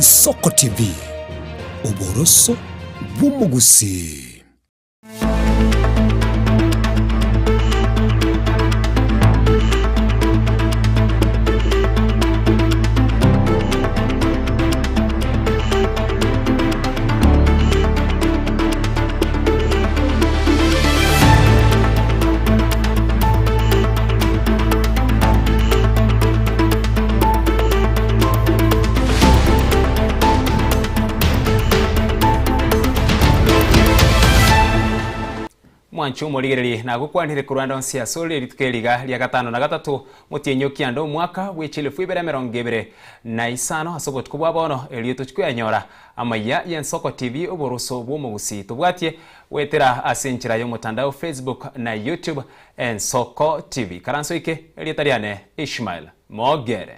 Soko TV, oboroso bw'omogusii. Mwanche omorigererie nagokwanire korwa ande onsi asore rituko eriga ria gatano na gatato motienyi o kianda omwaka bwe chielfu ibere emerongo ebere na isano ase obotuko bwa bono erio tochie koyanyora amaiya y'ensoko TV oboroso bw'omogusii tobwatie goetera ase enchera y'omotandao Facebook na YouTube Ensoko TV. Karanso ike erieta riane Ishmael Mogere.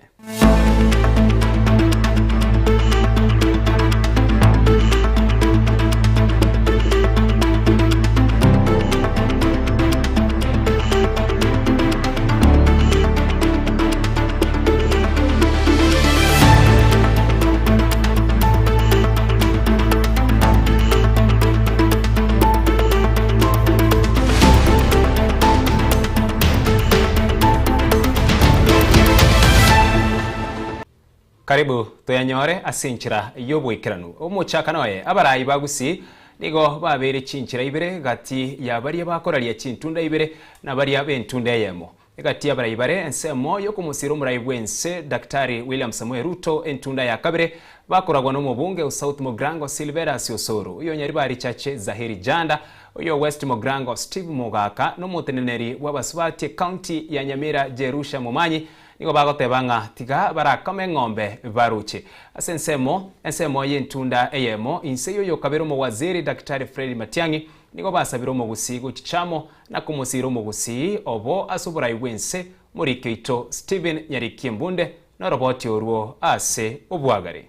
Karibu toyanyore ase enchera y'oboikeranu. Omochakano oye, abarai ba Gusii nigo babeire chinchera ibere gati ya baria bakoraria chintunda ibere na baria b'entunda eyemo. Egati y'abarai bare ensemo y'okomosiira omorai bw'ense Daktari William Samoei Ruto entunda ya kabere bakoragwa n'omobunge o South Mogrango Silverus Osoro, oyo Nyaribari Chache Zahiri Janda, oyo West Mogrango Steve Mogaka na omoteneneri bw'abasubati ecounty ya Nyamira Jerusha Momanyi nigo bagoteba ng'a tiga barakame eng'ombe baroche ase ensemo ensemo y'entunda eyemo inse y'oyokabere omowaziri Daktari Fred Matiang'i nigo basabire omogusii gochichamo Na komosiira omogusii obo ase oborai bw'ense, moriki oito Stephen Nyarikie Mbunde noroboti orwo ase obwagare.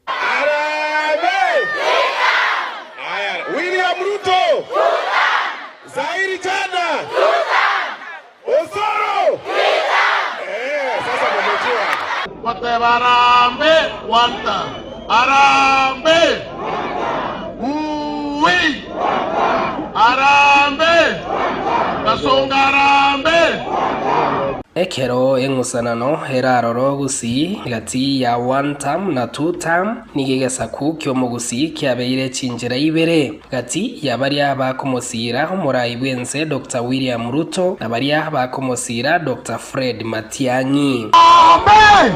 Harambee! Haya, William Ruto! Zairi Jana! Osoro! Eh, sasa mumejua. Goteba Harambee one term, Harambee! Wuui! Harambee! Kasongo Harambee! Ekero eng'usanano erarore ogusii gati ya one term na two term, nigo egesaku ki'omogusii kiabeire chinchera ibere. Gati ya baria bakomosiira omorai bw'ense Doctor William Ruto na baria bakomosiira Doctor Fred Matiang'i. Harambee!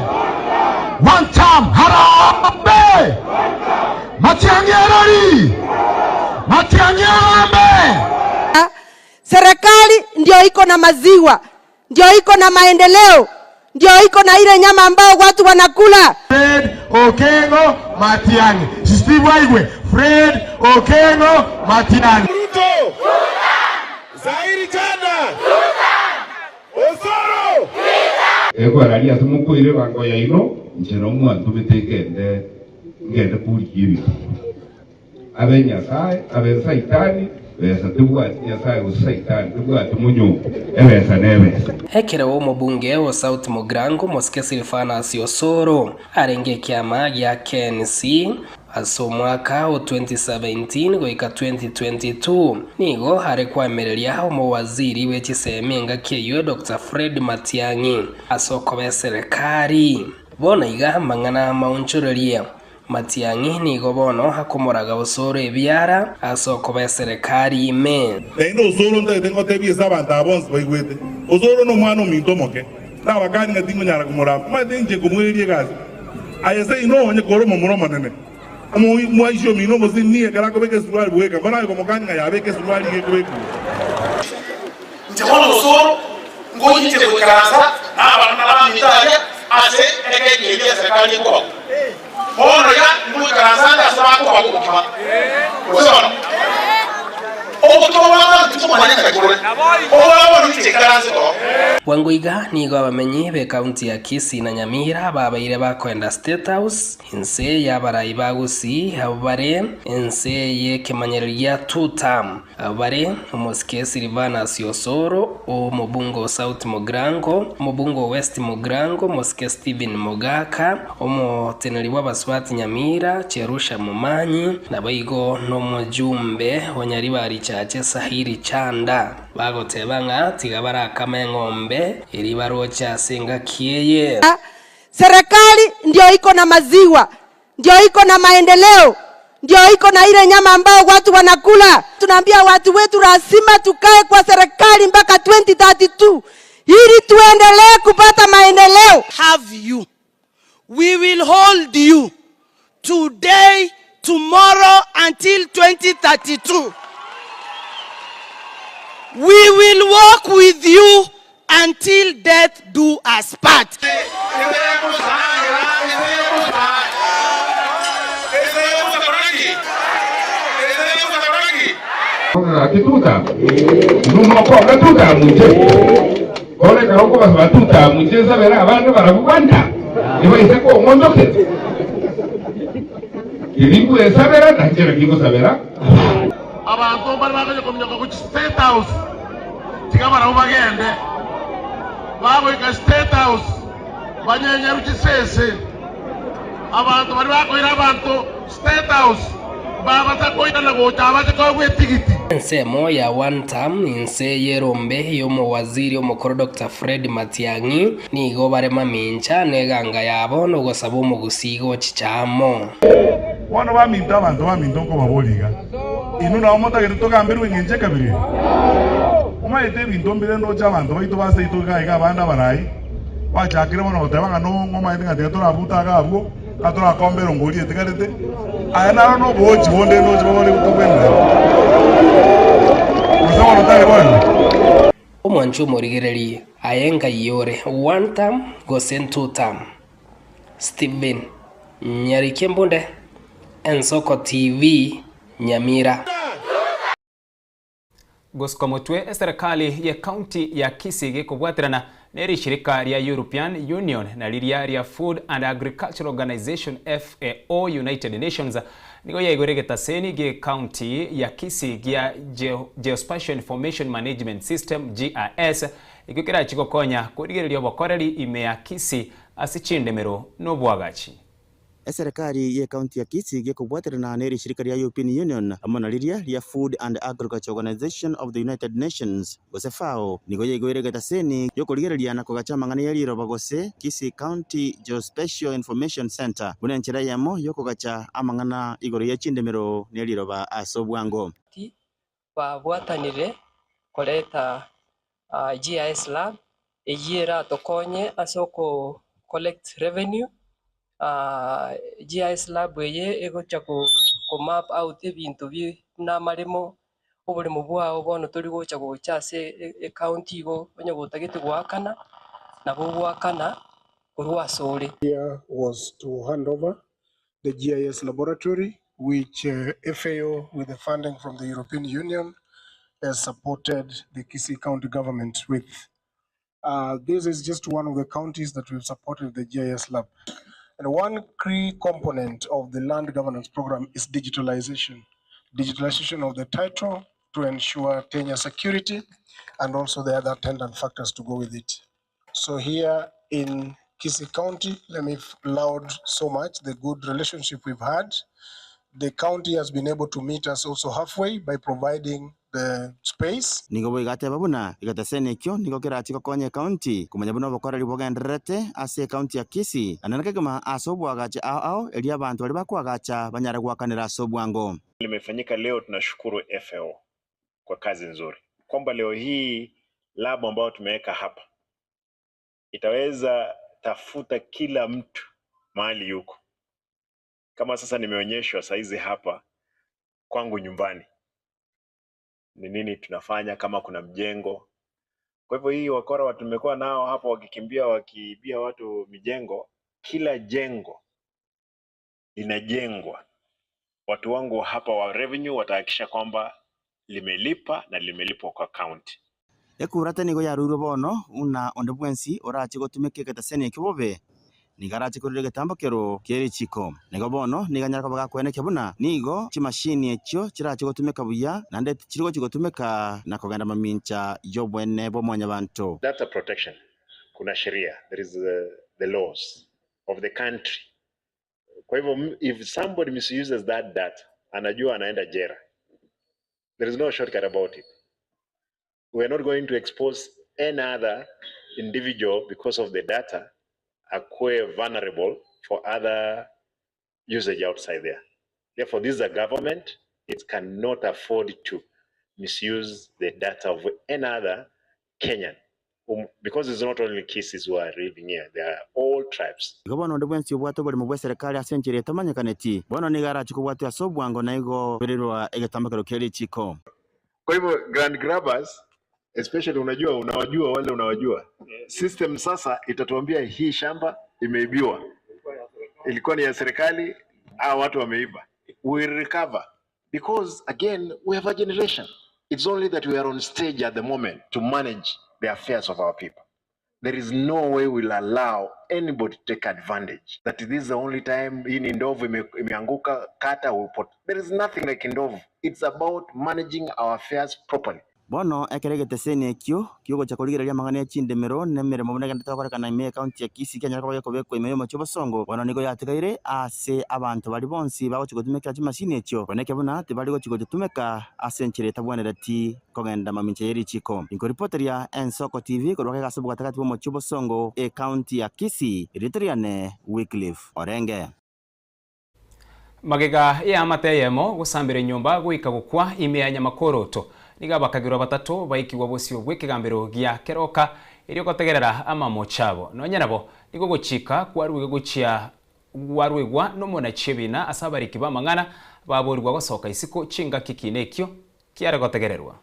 One term! Harambee! Matiang'i erori! Matiang'i harambee! Serikali ndio iko na maziwa, ndio iko na maendeleo, ndio iko na ile nyama ambao watu wanakula. Fred Okengo Matiang'i. Steve Waigwe. Fred Okengo Matiang'i. Ruto! Zairi Jana! Osoro! Ekwararia ase mokoira ebango yaino, inche nao mwantomete ngende, ngende korigia ebinto. Abe Nyasae, abe Saitani, besa tebwati Nyasae gose Saitani, tebwati monyongo, ebesa nebesa. Ekero omobunge o South Mugirango Mosike Silvanus Osoro arenge ekiama gia KNC ase omwaka o 2017 goika 2022, nigo are koamereria omowaziri bwe chisemi engaki eyio Doctor Fred Matiang'i ase okoba eserekari. Bono iga amang'ana amaonchorerie Matiang'i nigo bono akomoraga Osoro ebiara ase okoba eserekari ime. Naende Osoro ntagete ngotebie ase abanto aba bonsi baigwete, Osoro nomwana ominto omoke, nabakani ng'a tingonyara komorama, omanyete inche nkomoeria egasi. Aye seino onye kore omomura omonene, omwaisia omino omosinini ekero akobeka esuruari bweka, mborabe komokania ng'a yabeka esuruari iga ekobekwa. Inche bono Osoro ngoinche goikaransa nabana baminto aria ase ekeki eria eserekari ekobagwa. Bono iga ngoikaransa ande ase bakobagwa obokima. Gose bono? Obokima bwa abanto tikomanya ng'aki bore. Obora bono inche ikaranse toro. Bwango iga nigo abamenyi b'ekaunti ya Kisii na Nyamira babeire bakoenda State House inse y'abarai ba Gusii abwo bare ense y'ekemanyererio gia Two Term. Abwo bare omosike Silvanus Osoro, omobunge o South Mugirango, omobunge o West Mugirango, omosike Stephen Mogaka, omoteneneri bw'abasubati Nyamira, Cherusha Momanyi, naboigo nomojumbe o Nyaribari Chache Sahiri Chanda. Bagoteba ng'a tiga barakame eng'ombe eria baroche ase engaki eye. Serikali ndio iko na maziwa, ndio iko na maendeleo, ndio iko na ile nyama ambao watu wanakula. Tunaambia watu wetu lazima tukae kwa serikali mpaka 2032 ili tuendelee kupata maendeleo. Have you. We will hold you today, tomorrow until 2032. We will walk with you until death do us part. Gaki tuta numokonga tutamunche bono ekero okobasaba tutamunche nsabere abande barabwo banda ebaise kong'onchokera keri ngwesabera nainche naki ngosabera abande. Abanto mbare bakonya kominyoka gochia State House, tiga barabwo bagende. Bagoika State House, banyenyerwe chisese. Abanto baria bakoira abanto State House mbabasa koirana gocha abache koegwa etigiti. Ensemo ya One Term inse y'erombe y'omowaziri omokoro Doctor Fred Matiang'i nigo bare mamincha neganga yabo nogosaba omogusii gochicha amo. Bono baminto, abanto baminto nkobaboria iga, Inwe nao motagete togamberwe engencho ekabere eye? Omanyete ebinto mbire ndoche abanto baito ba seito iga iga abande abarai bachakire bono goteba ng'a nong'o omanyete ng'a tiga torabute iga abwo, ng'a torakombe erongo eria etigarete. Aya naro noboochi bonde ndoche babare tobwenerete. Gose bono tari boigo? Omwanchi omorigererie, aye ngai ore, one term gose two term? Stephen Nyariki Mbunde, Ensoko TV, Nyamira. Gosuka motwe eserekari ye county ya Kisii gekobwaterana ne rishirika ria European Union na riria ria Food and Agricultural Organization FAO United Nations nigo yaigure egetaseni gie county ya Kisii gia Geospatial Information Management System GIS ekio kerachi gokonya korigereria obokoreri ime ya Kisii ase chindemero na oboagachi. Eserekari y'ecounty ya Kisii gekobwaterana ne rishirika ria European Union amo na riria ria Food and Agriculture Organization of the United Nations gose FAO nigo yaigoire egetaseni giokorigereria na kogacha amang'ana ye riroba gose Kisii County Geospatial Information Centre buna enchera eyemo yokogacha amang'ana igoro ye chindemero ne riroba ase obwango. Babwatanire koreta GIS lab eyio eratokonye ase oko collect revenue, GIS lab eye egocha ko map out ebinto buna amaremo, oboremo bwao bono tori gocha gocha ase ecounty igo onye gotagete goakana, nabo ogoakana korwa asore. Here was to hand over the GIS laboratory which FAO with the funding from the European Union has supported the Kisii County government with. Uh, this is just one of the counties that we've supported the GIS lab. And one key component of the land governance program is digitalization. Digitalization of the title to ensure tenure security and also the other attendant factors to go with it. So here in Kisii County, let me laud so much the good relationship we've had. The county has been able to meet us also halfway by providing the space. Nigo boigo ateba buna egeteseni ekio nigo kerachie gokonya ecounty komanya buna obokoreri bogendererete ase ecounty ya Kisii naende kegima ase oboagachi ao ao erio abanto baria bakoagacha banyare goakanera ase obwango. Limefanyika leo tunashukuru FAO kwa kazi nzuri kwamba leo hii lab ambayo tumeweka hapa itaweza tafuta kila mtu mahali yuko. Kama sasa nimeonyeshwa saizi hapa kwangu nyumbani ni nini tunafanya, kama kuna mjengo. Kwa hivyo hii wakora tumekuwa nao hapa wakikimbia wakiibia watu mijengo, kila jengo linajengwa, watu wangu hapa wa revenue watahakikisha kwamba limelipa na limelipwa kwa county. Ekurata nigo yaruirwe bono buna onde bwensi orache gotumeka egetaseni ekio bobe, nigo arache korire egetambokero kie richiko. Na igo bono nigo anyare koba gakoenekia buna nigo chimashini echio chirache gotumeka buya, naende tichiri gochia gotumeka na kogenda mamincha y'obwene bwa mwanyabanto. Data protection, kuna sheria, there is the laws of the country. Kwa hivyo if somebody misuses that data, anajua anaenda jera. There is no shortcut about it. We are not going to expose any other individual because of the data akuwe vulnerable for other usage outside there. Therefore, this is a government, it cannot afford to misuse the data of any other Kenyan. Um, because it's not only Kisis who are living here, they are all tribes. Igo bono onde bwensi obwate oborimo bw'eserekari ase enchera etamanyekaneti, bono nigo arache kobwatwa ase obwango na igo koirerwa egetambokero kie richiiko. Kwa hivyo grand grabbers especially, unajua unawajua wale unawajua. System sasa itatuambia hii shamba imeibiwa, ilikuwa ni ya serikali, hawa watu wameiba. We recover because again we have a generation. It's only that we are on stage at the moment to manage the affairs of our people. There is no way we'll allow anybody to take advantage that this is the only time hii ni ndovu ime, imeanguka kata upot. There is nothing like ndovu. It's about managing our affairs properly. Bono ekero egeteseni ekio ki'ogocha korigereria amang'ana e chindemero na emeremo buna egenderete gokorekana ime y'ecounty ya Kisii kianyare koba gekobekwa ime y'omochie o Bosongo, bono nigo yatigaire ase abanto baria bonsi bagochia gotumekera chimashini echio, koneke buna tibari gochia gochitumeka ase enchera etabwenereti kogenda mamincha ye richiko. Inkoripoteria Ensoko TV korwa gega ase obogatagati bw'omochie o Bosongo, ecounty ya Kisii, erieta riane Wycliffe Orenge. Magega y'eamate eyemo gosambera enyomba goika gokwa ime ya Nyamakoroto, nigo abakagerwa batato baikigwa bosio bw'ekegambero gia keroka erio gotegerera amamocho abo. Nonya nabo, nigo ogochika kwaruegwe gochia gwaruegwa nomonachi ebina ase abariki b'amang'ana baborigwa gosoka isiko chingaki kina ekio kiare gotegererwa.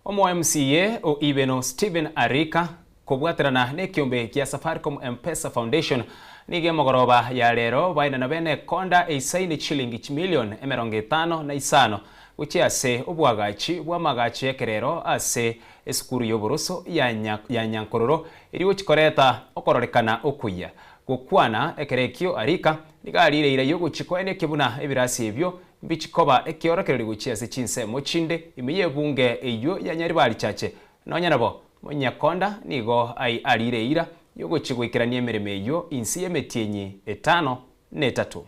Omo-MCA o Ibeno Stephen Arika kobwaterana nekiombe gia Safaricom M-Pesa Foundation nigo emogoroba ya rero baenana bene ekonda eisaine chilingi chimilion 55 gochia ase oboagachi bw'amagacho y'ekerero ase esukuru y'oboroso ya Nyankororo erio gochi koreta okororekana okuya. Gokwana ekero ekio Arika nigo arire eira y'ogochi koenekia buna ebirasi ebio Mbichi koba ekiorokererio gochia ase chinsemo chinde ime y'ebunge eyio ya Nyaribari Chache. Nonya nabo, Monyakonda nigo ai arire eira y'ogochia goikerania emeremo eyio inse y'emetienyi etano na etato.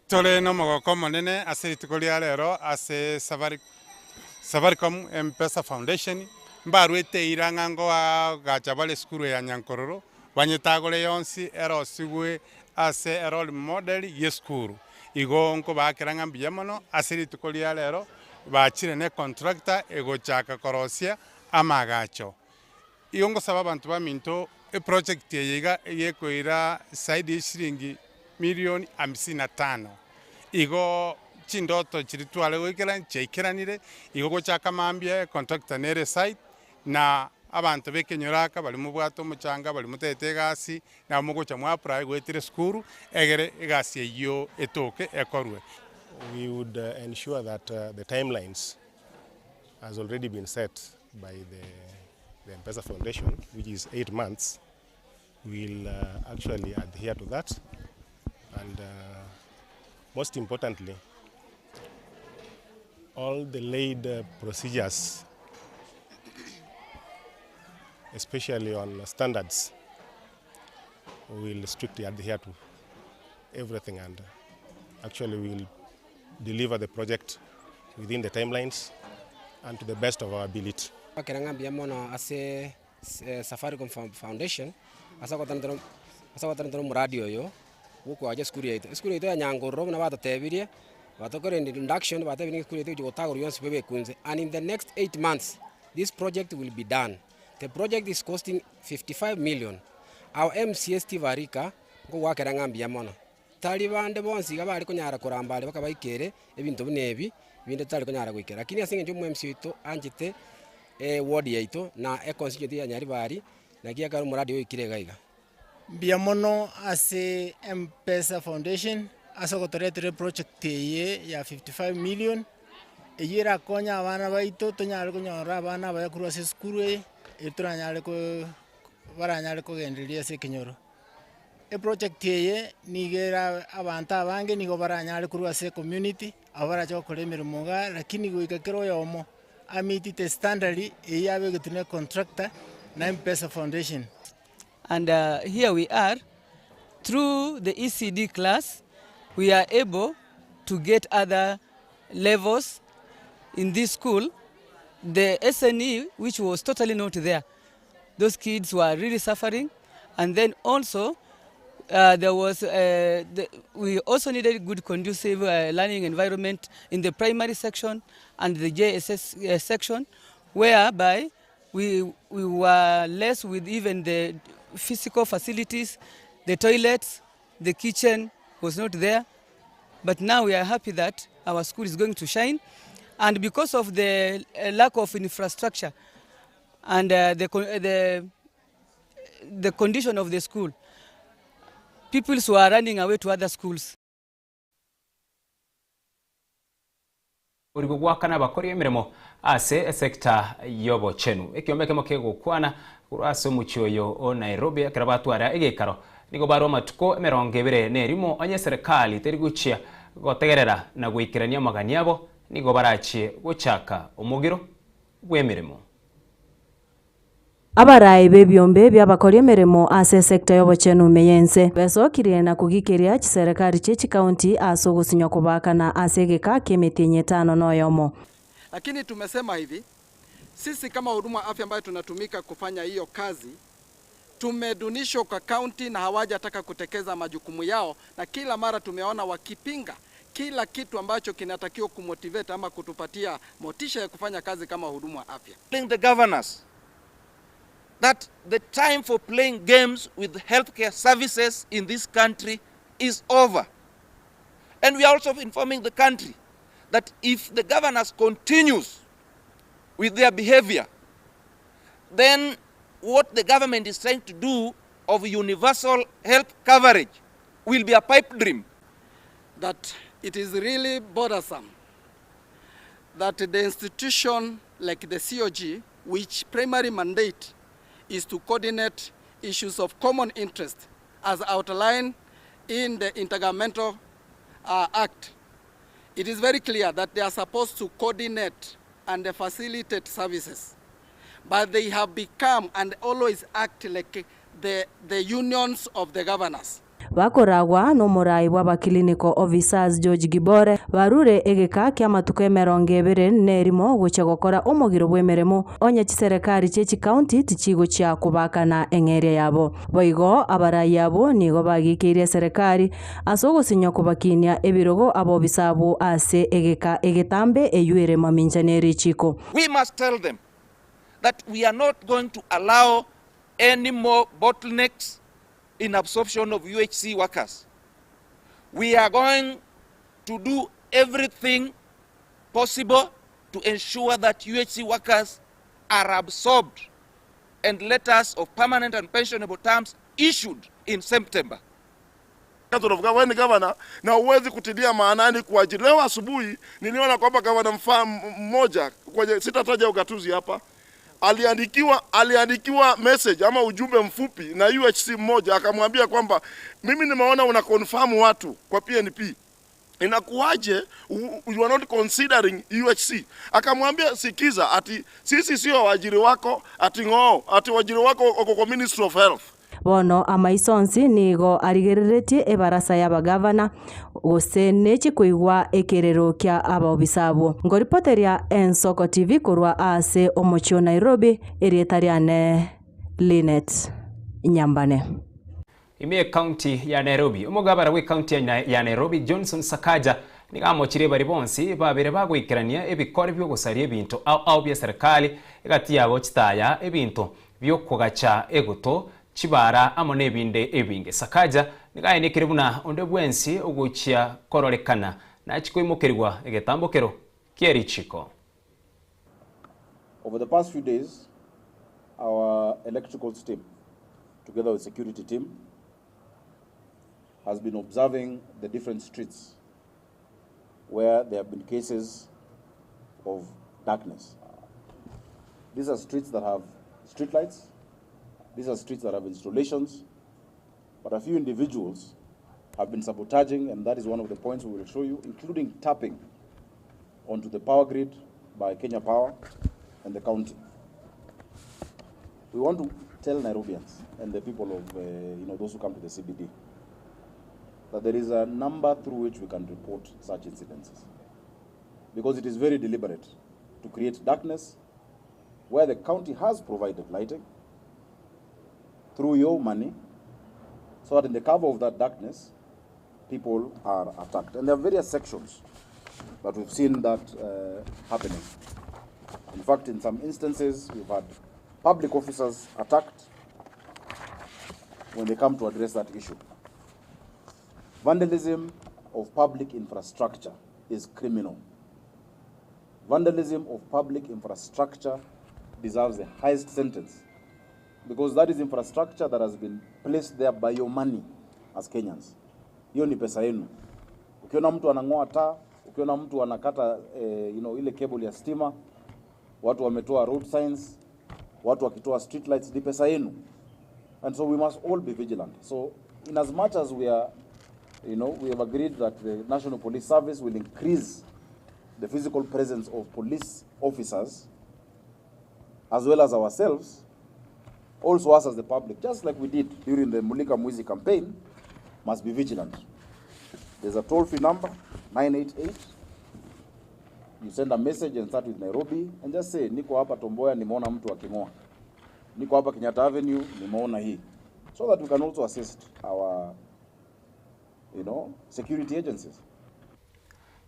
Tore nomogoko omonene ase rituko ria rero ase Safaricom M-Pesa Foundation mbarwete eira ng'a ngoagacha bare esukuru ya Nyankororo banyetagore yonsi erosigwe ase erole model y'esukuru. Igo nkobaakera ng'a mbuya mono ase rituko ria rero bachire ne contractor egochaka korosia amaagacho. Igo ngosaba abanto baminto eproject eye iga egekoira zaidi ye shilingi milioni hamsini na tano. Igo chindoto chiria tware goikerania chiaikeranire, igo gochaka mambia econtractor nere site na abanto b'ekenyoro aka baria mobwate omochanga, baria motagete egasi, nabo mogocha mwa apply goetera esukuru, egere egasi eyio etoke ekorwe. We would ensure that the timelines has already been set by the, the M-Pesa Foundation, which is 8 months, will actually adhere to that. And most importantly, all the laid procedures, especially on standards, will strictly adhere to everything and actually will deliver the project within the timelines and to the best of our ability. Ekero ng'a mbuya mono ase Safaricom Foundation ase ogotorentera ase ogotorentera omoradi oyo. Bw'okoagacha esukuru yaito. Esukuru yaito ya Nyankororo buna batotebirie, batokorire induction, batebirie ng'a esukuru yaito egochia gotagorwa yonsi pi ebekunse and in the next 8 months this project will be done. The project is costing 55 million. Our MCA Steve Arika, nkogoakera ng'a mbuya mono. Tari bande bonsi iga bare konyara koramba aria bakabaikere ebinto buna ebi, binde totari konyara goikera. Lakini ase eng'encho omo MC oito anchete eward yaito na econstituency ya Nyaribari, naki ekero omoradi oikire iga iga. Mbuya mono ase M-Pesa Foundation ase ogotoretera eproject eye ya 55 million, eyio erakonye abana baito tonyare konyora abana abaya korwa ase esukuru eye, erio toranyare ko baranyare kogendereria ase ekenyoro. Eproject eye nigo era abanto abange nigo baranyare korwa ase ecommunity, abwo barache gokora emeremo igaa, lakini goika kera oyomo ameetite standard eyio yabegetwe na econtractor na M-Pesa Foundation. And here we are through the ECD class we are able to get other levels in this school the SNE which was totally not there those kids were really suffering and then also uh, there was uh, the, we also needed good conducive uh, learning environment in the primary section and the JSS uh, section whereby We, we were less with even the physical facilities, the toilets, the kitchen was not there. But now we are happy that our school is going to shine. And because of the eh, lack of infrastructure and uh, the, the, the condition of the school, pupils were running away to other schools. Origwe goakana abakori emeremo ase esecta y'obochenu. Ekiombe ekemo kegokwana korwa ase omochie oyo o Nairobi ekero batwara egeikaro nigo barwa amatuko emerongo ebere na erimo onye eserekari teri gochia gotegerera na goikerania amagani abo nigo barachie gochaka omogiro bw'emeremo. Abarai b'ebiombe bi'abakori emeremo ase esecta y'obochenu ime y'ense besokirie na kogikeria chiserekari chie chikaunti ase ogosinywa kobaakana ase egeka ki'emetienyi etano na oyomo. Lakini tumesema hivi, sisi kama wahudumu wa afya ambayo tunatumika kufanya hiyo kazi tumedunishwa kwa kaunti na hawajataka kutekeza majukumu yao, na kila mara tumeona wakipinga kila kitu ambacho kinatakiwa kumotivate ama kutupatia motisha ya kufanya kazi kama wahudumu wa afya. Telling the governors that the time for playing games with healthcare services in this country is over. And we are also informing the country that if the governors continues with their behavior, then what the government is trying to do of universal health coverage will be a pipe dream. That it is really bothersome that the institution like the COG, which primary mandate is to coordinate issues of common interest as outlined in the Intergovernmental uh, Act, it is very clear that they are supposed to coordinate and facilitate services. But they have become and always act like the, the unions of the governors. Bakoragwa nomorai bw'aba-clinical officers George Gibore, barure egeka ki'amatuko emerongo ebere na erimo gochia gokora omogiro bw'emeremo onye chiserekari chie chikaunti tichigochia kobakana eng'eria yabo. Boigo abarai abwo nigo bagikeirie eserekari ase ogosinywa kobakinia ebirogo abobisa abwo ase egeka egetambe eyio ere mamincha ne richiko. We must tell them that we are not going to allow any more bottlenecks in absorption of UHC workers. We are going to do everything possible to ensure that UHC workers are absorbed and letters of permanent and pensionable terms issued in September. Tunavuka wewe ni gavana na huwezi kutilia maanani kuajiri. Leo asubuhi niliona kwamba gavana mmoja kwenye, sitataja ugatuzi hapa, aliandikiwa aliandikiwa message ama ujumbe mfupi na UHC mmoja akamwambia kwamba mimi nimeona una confirm watu kwa PNP inakuwaje you are not considering UHC? Akamwambia sikiza, ati sisi sio waajiri wako, ati ng'oo, ati waajiri wako wako kwa Ministry of Health. Bono amaiso onsi nigo arigereretie ebarasa y'abagavana, gose nechi koigwa ekerero kia abaobisa abwo. Nkoripoteria Ensoko TV korwa ase omochie o Nairobi, erieta riane Linet Nyambane. Ime y'Ekaunti ya Nairobi, omogabara bw'Ekaunti ya Nairobi Johnson Sakaja nigo amochirie baria bonsi babere bagoikerania ebikore bi'ogosaria ebinto ao ao bia serikali egati yabo chitaya, ebinto bi'okogacha egoto, chibara amo nebinde ebinge. Sakaja nigo aenekire buna onde bwensi ogochia kororekana nachie koimokerigwa egetambokero kie richiko. Over the past few days, our electrical team, together with security team, has been observing the different streets where there have been cases of darkness. These are streets that have street lights. These are streets that have installations. But a few individuals have been sabotaging, and that is one of the points we will show you, including tapping onto the power grid by Kenya Power and the county. We want to tell Nairobians and the people of, uh, you know, those who come to the CBD that there is a number through which we can report such incidences. Because it is very deliberate to create darkness where the county has provided lighting through your money so that in the cover of that darkness, people are attacked. And there are various sections that we've seen that uh, happening. In fact, in some instances, we've had public officers attacked when they come to address that issue. Vandalism of public infrastructure is criminal. Vandalism of public infrastructure deserves the highest sentence because that is infrastructure that has been placed there by your money as Kenyans. Hiyo ni pesa yenu. Ukiona mtu anang'oa taa, ukiona mtu anakata eh, you know, ile cable ya stima, watu wametoa road signs, watu wakitoa street lights, ni pesa yenu. And so we must all be vigilant. So in as much as we are, you know, we have agreed that the National Police Service will increase the physical presence of police officers as well as ourselves, also us as the public, just like we did during the Mulika Mwizi campaign, must be vigilant. There's a toll-free number, 988. You send a message and start with Nairobi and just say, niko hapa Tom Mboya, nimeona mtu aking'oa. Niko hapa Kenyatta Avenue, nimeona hii. So that we can also assist our, you know, security agencies.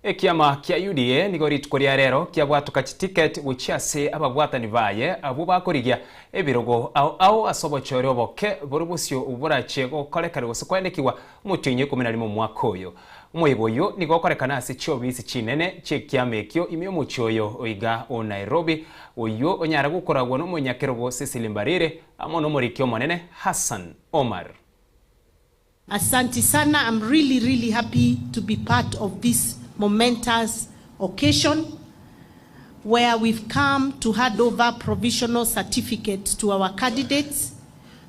Ekiama kia UDA nigo rituko ria rero kiabwatoka chiticket gochia ase ababwatani baye abwo bakorigia ebirogo ao ao ase obochore oboke bore bosio borache gokorekana gose koenekigwa omotienyi 11 omwaka oyo. Omoyega oyo nigo okorekana ase chiobisi chinene chia ekiama ekio ime omochie oyo oiga o Nairobi oywo onyara gokoragwa na omonyakerogo Cecily Mbarire amo na omoriki omonene Hassan Omar. Asanti sana. I'm really, really happy to be part of this momentous occasion where we've come to hand over provisional certificates to our candidates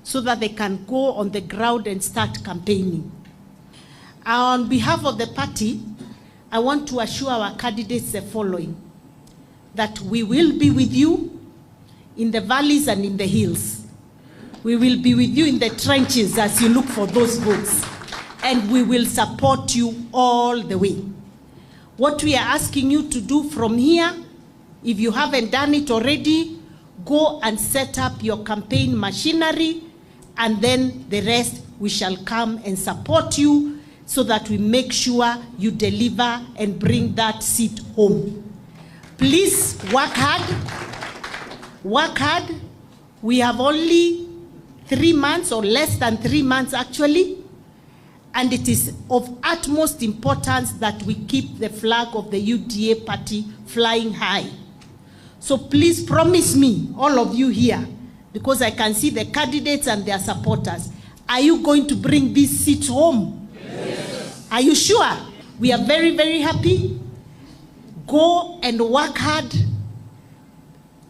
so that they can go on the ground and start campaigning. On behalf of the party, I want to assure our candidates the following, that we will be with you in the valleys and in the hills. We will be with you in the trenches as you look for those votes, and we will support you all the way. What we are asking you to do from here, if you haven't done it already, go and set up your campaign machinery, and then the rest we shall come and support you so that we make sure you deliver and bring that seat home. Please work hard. Work hard. We have only 3 months or less than 3 months actually, and it is of utmost importance that we keep the flag of the UDA party flying high. So please promise me, all of you here, because I can see the candidates and their supporters, are you going to bring this seat home? Yes. Are you sure? We are very, very happy. Go and work hard.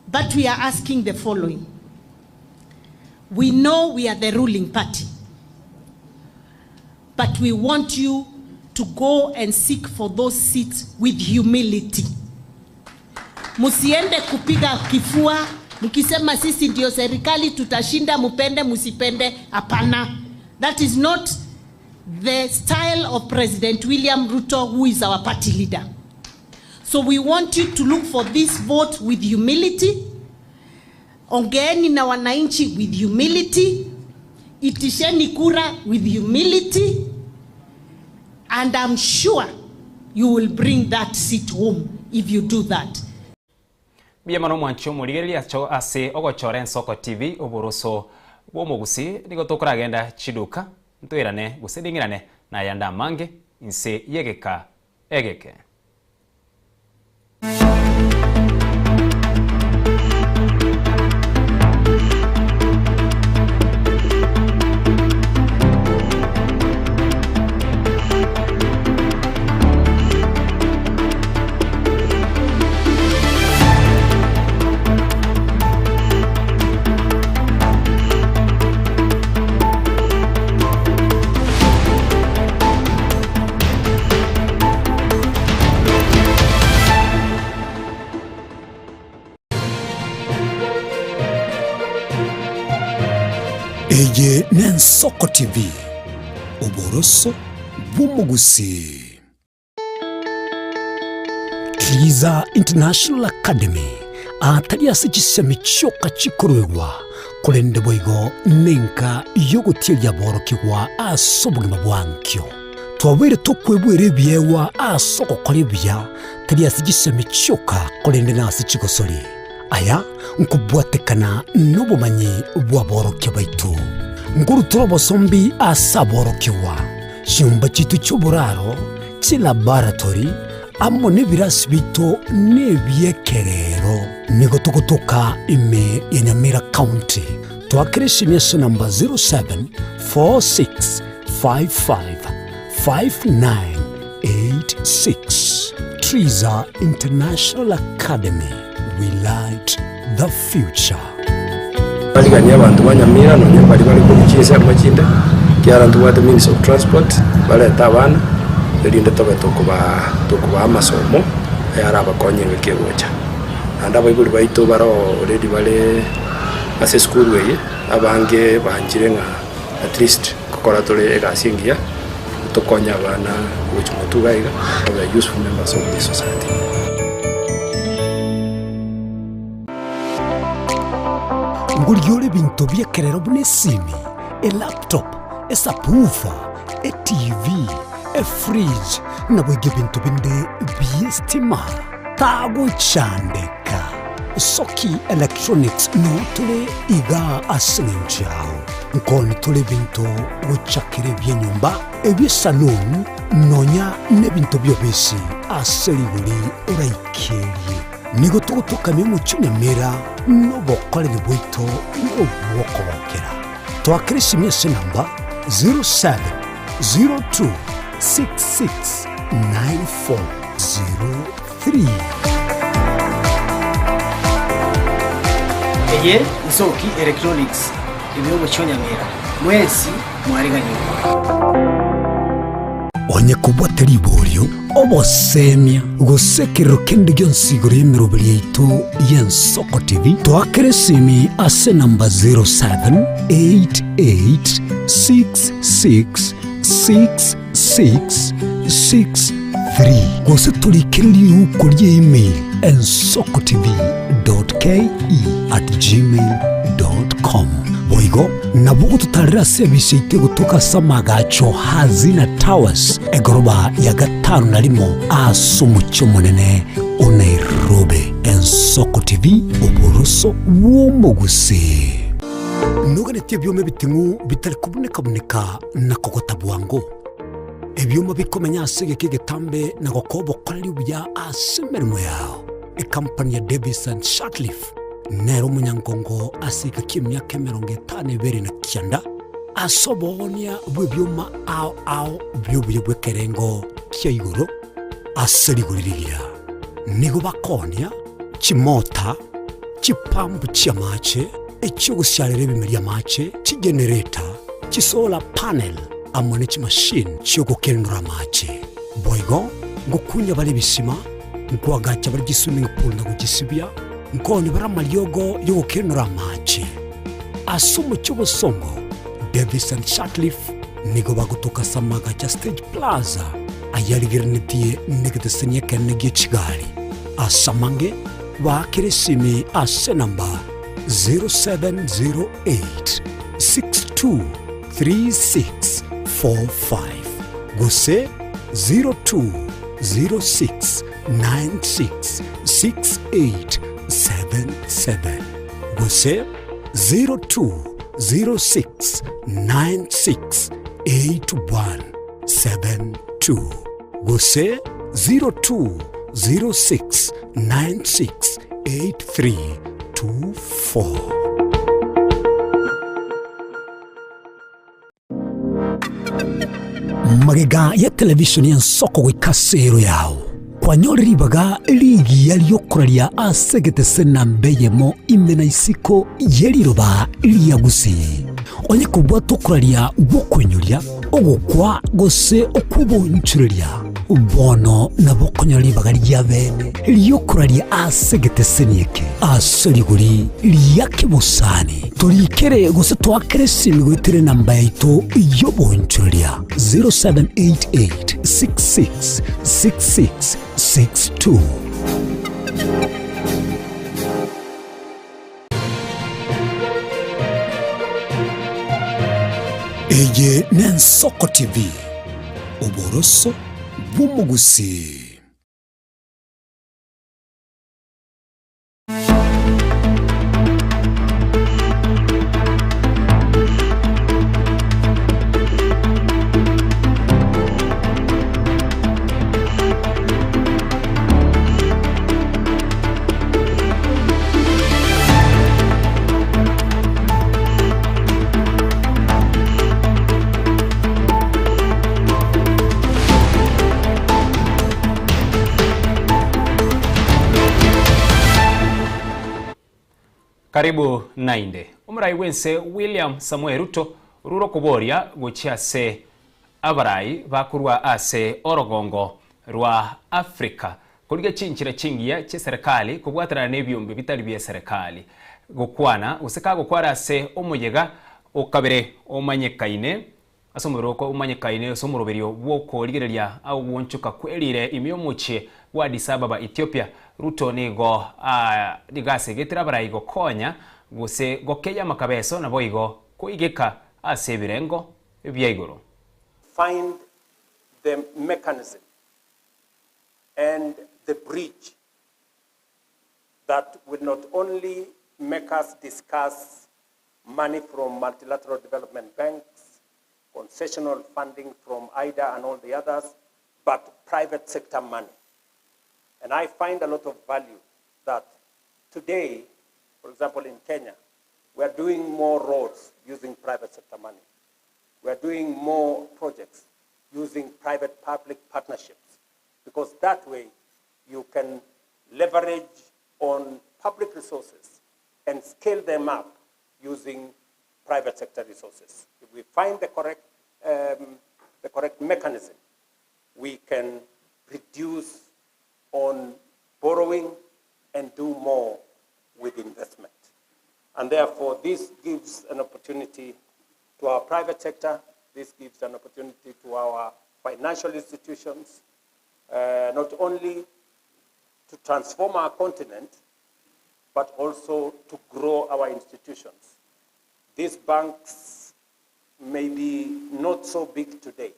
But we are asking the following. We know we are the ruling party, but we want you to go and seek for those seats with humility. Musiende kupiga kifua mkisema sisi ndio serikali tutashinda, mupende musipende. Hapana, that is not the style of President William Ruto, who is our party leader. So we want you to look for this vote with humility. Ongeeni na wananchi with humility. Itisheni kura with humility and I'm sure you will bring that seat home if you do that. Mbuya mono omwanchi omorigereria ase ogochora Ensoko TV oboroso bw'omogusii nigo tokoragenda chiduka ntoirane gose nding'irane nayande amange inse y'egeka egeke. Eye n'Ensoko TV, oboroso bw'omogusii. Triza International Academy atari ase chisemi chioka chikoruegwa, korende boigo nenka y'ogotieria aborokigwa ase obogima bwa nkio. Twabeire tokwebwera ebiegwa ase ogokora ebuya, tari ase chisemi chioka, korende nase chigosori. Aya nkobwatekana nobomanyi bw'aborokia baito. Nkorutora obosombi ase aborokigwa. Chinyomba chiaito chi'oboraro, chilaboratory, amo nebirasi biaito nebi'ekerero. Nigo togotoka ime ya Nyamira County. Twakere esimi ase namba 0746555986. Triza International Academy, we light the future. Bariganie abanto ba Nyamira nonya mbaria bare korwa chinsemo chinde, ekiagera ntobwate means of transport, barete abana, erinde tobe tokobaa tokobaa amasomo ayarabakonye engaki egocha. Naende abaibori baito bare already bare ase esukuru eye, abange banchire ng'a at least nkokora tore egasi engiya, tokonye abana gochia motwe iga iga, babe useful members of this society. Ngorigiore ebinto bi'ekerero buna esimi, elaptop, esubwoofer, etv, efridge, naboigo ebinto binde bi'estima. Tagochandeka. Soki Electronics noo tore igaa ase eng'encho yao. Nkoni tore ebinto gochakera ebi'enyomba, ebi'esaloon, nonya nebinto bi'obisi ase rigori oraikerie. Nigo togotokamia omochie o Nyamira nobokoreri bwaito nobw'okogokera. Toakere esimi ase enamba 0702669403. Eye Nsoki Electronics ime y'omochie o Nyamira, mwensi mwareganigwe. Onye kobwate riborio, obosemia, gose ekerero kende gionsi igoro y'emeroberi yaito y'Ensoko TV, toakere esimi ase enamba 0788666663 gose torikere riuko ria email ensokotv.ke@gmail.com. Boigo nabo ogototarera ase ebise yaito egotoka ase amagacho Hazina Towers, egoroba ya gatano na rimo ase omochie omonene o Nairobi. Ensoko TV, oboroso bw'omogusii. Noganetie ebioma ebiting'u bitari kobuneka-buneka na kogota bwango, ebioma bikomenya ase egeka egetambe na gokoa obokoreri obuya ase emeremo yao. Ekampani ya Davis and Shirtliff nere omonyangongo ase egeka ki'emiaka 52 na kianda ase oboonia bw'ebioma ao ao bi'obuya bw'ekerengo kia igoro ase rigori rigiya. Nigo bakoonia chimota, chipampu chi'amache, echi'ogosiarera ebimeri amache, chigenereta, chisolar panel, amo ne chimashini chi'ogokenura amache. Boigo ngokunya bare ebisima, nkoagacha bare chiswimming pool na gochisibia, nkoonia bare amariogo y'ogokenura amache. Ase omochie obosongo, Davis and Sutcliffe nigo bagotoka ase amagacho a Stage Plaza ayarigereretie negeteseni ekenene gie chigari. Ase amange, baakere esimi ase enamba 0708 62. 3645 gose 0206 96 6877 gose 0206 96 8172 gose 0206 96 8324. Magega ya televishoni y'ensoko goika ase ero yao, kwanyore ribaga rigiya ri'okoraria ase egetese namba eyemo ime na isiko ye riroba ria Gusii. Onye kobwata okoraria gw'okoinyoria, ogokwa gose okw'obonchoreria, bono nabo okonyora ribaga ria bene ri'okoraria ase egeteseni eke ase rigori ria kebosani. Torikere gose toakere esimi goetera enamba yaito y'obonchoreria 0788 66 66 62. Eye n'Ensoko TV, oboroso bw'omogusii. Karibu nainde. Omorai bw'ense William Samoei Ruto orure okoboria gochia ase abarai bakorwa ase orogongo rwa Africa Korigia chinchera chingiya chi'eserekari kobwatanana nebiombe bitari bi'eserekari. Gokwana, gose kagokwara ase omoyega o kabere omanyekaine ase omobere oko omanyekaine ase omoroberio bw'okorigereria ogwonchoka kwerire ime y'omochie bwa Addis Ababa, Ethiopia, Ruto nigo nigo asegetire abarai gokonya gose gokeyia amakabeso naboigo koigeka ase ebirengo bia igoro. Find the mechanism and the bridge that will not only make us discuss money from multilateral development banks, concessional funding from IDA and all the others, but private sector money. And I find a lot of value that today, for example, in Kenya, we are doing more roads using private sector money. We are doing more projects using private-public partnerships, because that way you can leverage on public resources and scale them up using private sector resources. If we find the correct, um, the correct mechanism, we can reduce on borrowing and do more with investment. And therefore, this gives an opportunity to our private sector, this gives an opportunity to our financial institutions, uh, not only to transform our continent, but also to grow our institutions. These banks may be not so big today,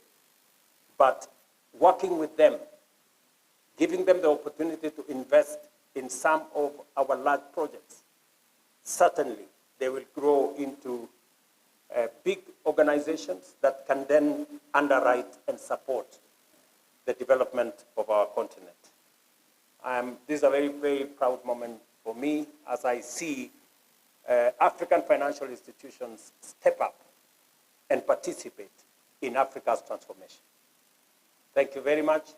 but working with them, giving them the opportunity to invest in some of our large projects, certainly they will grow into uh, big organizations that can then underwrite and support the development of our continent. Um, this is a very, very proud moment for me as I see uh, African financial institutions step up and participate in Africa's transformation. Thank you very much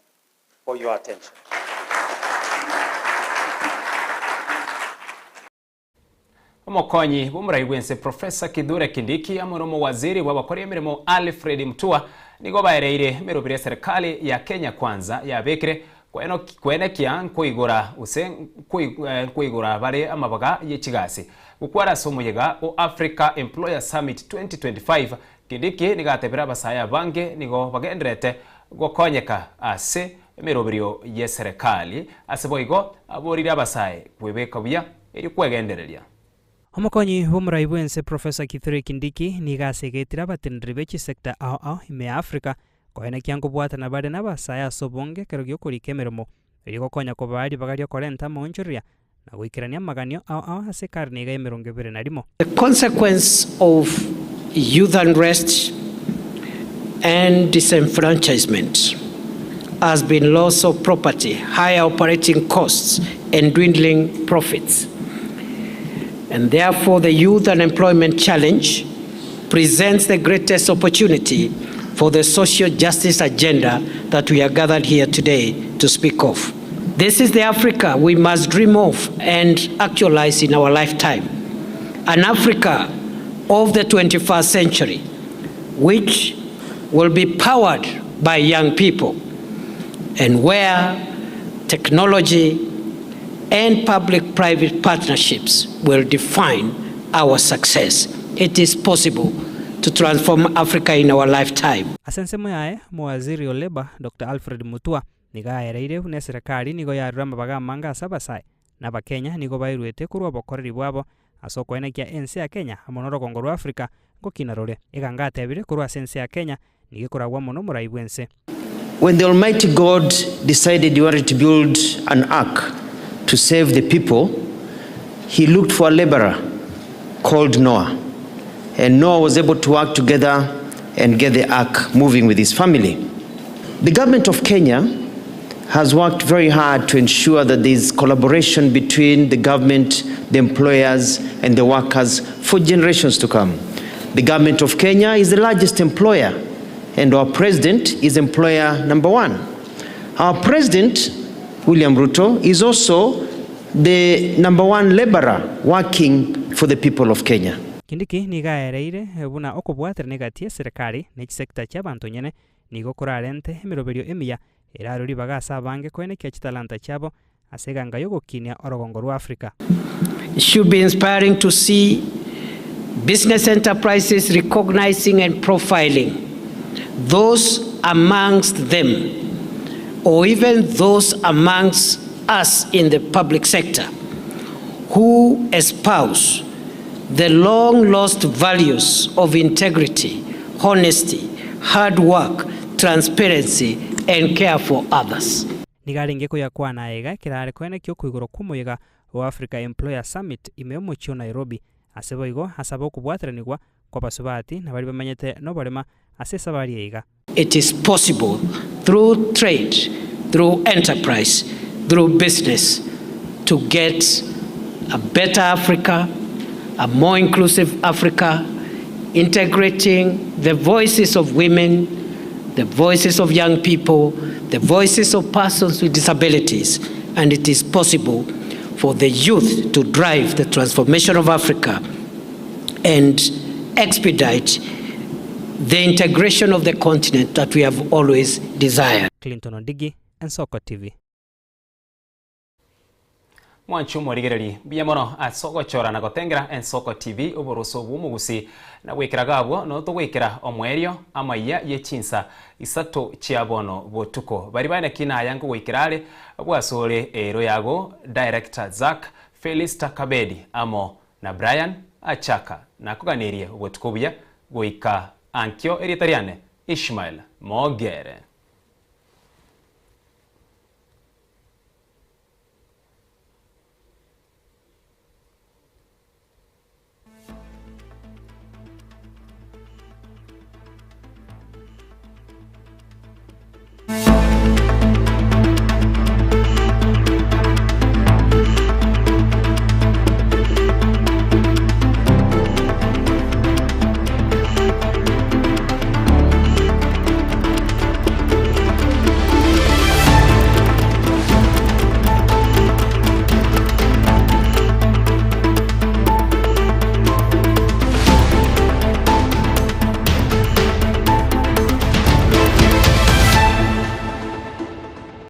for your attention. Omokonyi bw'omorai bw'ense Professor Kithure Kindiki amo n'omowaziri bw'abakori emeremo Alfred Mutua nigo baereire emeroberi y'eserekari ya Kenya Kwanza yabekire koenekia nkoigora gose nkoigora bare amabaga ye chigasi. Gokwara ase omoyega o Africa Employer Summit 2025, Kindiki nigo atebire abasae abange nigo bagendererete gokonyeka ase emeroberio y'eserekari, ase boigo aborire abasae kwebeka buya erio kwegendereria. Omokonyi bw'omorai bw'ense Professor Kithure Kindiki nigo asegetire abateneneri be chisector ao ao ime ya Africa koenekia nkobwatana bare nabasae ase obonge ekero gi'okorika emeremo erio gokonya kobaa ribaga ri'okorenta amaonchoreria na goikerania amaganio ao ao ase ekarne iga y'emerongo ebere na rimo. The consequence of youth unrest and disenfranchisement has been loss of property, higher operating costs and dwindling profits. And therefore the youth unemployment challenge presents the greatest opportunity for the social justice agenda that we are gathered here today to speak of. This is the Africa we must dream of and actualize in our lifetime. An Africa of the 21st century, which will be powered by young people and where technology and public-private partnerships will define our success. It is possible to transform Africa in our lifetime. Ase ensemo yaye, Omowaziri o Labour, Doctor Alfred Mutua, nigo aereire buna eserekari nigo yarure amabaga amange ase abasae, na Abakenya nigo bairwete korwa obokoreri bwabo ase okoenekia ense ya Kenya amo norogongo rwa Africa ngokina rore. Eganga atebire korwa ase ense ya Kenya nigo ekoragwa amo nomorai bw'ense. When the Almighty God decided he wanted to build an ark to save the people, he looked for a laborer called Noah. And Noah was able to work together and get the ark moving with his family. The government of Kenya has worked very hard to ensure that there is collaboration between the government, the employers, and the workers for generations to come. The government of Kenya is the largest employer, and our president is employer number one. Our president, William Ruto, is also the number one laborer working for the people of Kenya. Kindiki nigo aereire buna okobwaterana egati y'eserekari ne chisecta chi'abanto nyene nigo korarente emeroberio emiya erarwe ribaga ase abange koenekia chitalanta chiabo ase eganga y'ogokinia orogongo rwa Africa. It should be inspiring to see business enterprises recognizing and profiling those amongst them or even those amongst us in the public sector who espouse the long lost values of integrity, honesty, hard work, transparency and care for others. Nigo arenge koyakwana aiga ekero are koenekia okoigorwa kw'omoyega o Africa Employer Summit ime y'omochie o Nairobi. Ase boigo asabe okobwateranigwa kw'abasubati na baria bamenyete noborema ase esabari eye iga. It is possible through trade, through enterprise, through business to get a better Africa, a more inclusive Africa, integrating the voices of women, the voices of young people, the voices of persons with disabilities, and it is possible for the youth to drive the transformation of Africa and expedite the integration of the continent that we have always desired. Clinton Ondigi, Ensoko TV. Mwanche omorigereri, mbuya mono ase ogochora na gotengera Ensoko TV oboroso bw'omogusi na goikera gabwo no togoikera omoerio amaiya ye chinsa isato chia bono botuko. Bari baene kina aya nkogoikera are bwasore ero yago Director Zack Felista Kabedi amo na Brian Achaka nakoganirie obotuko obuya goika ankio erieta riane Ishmael Mogere.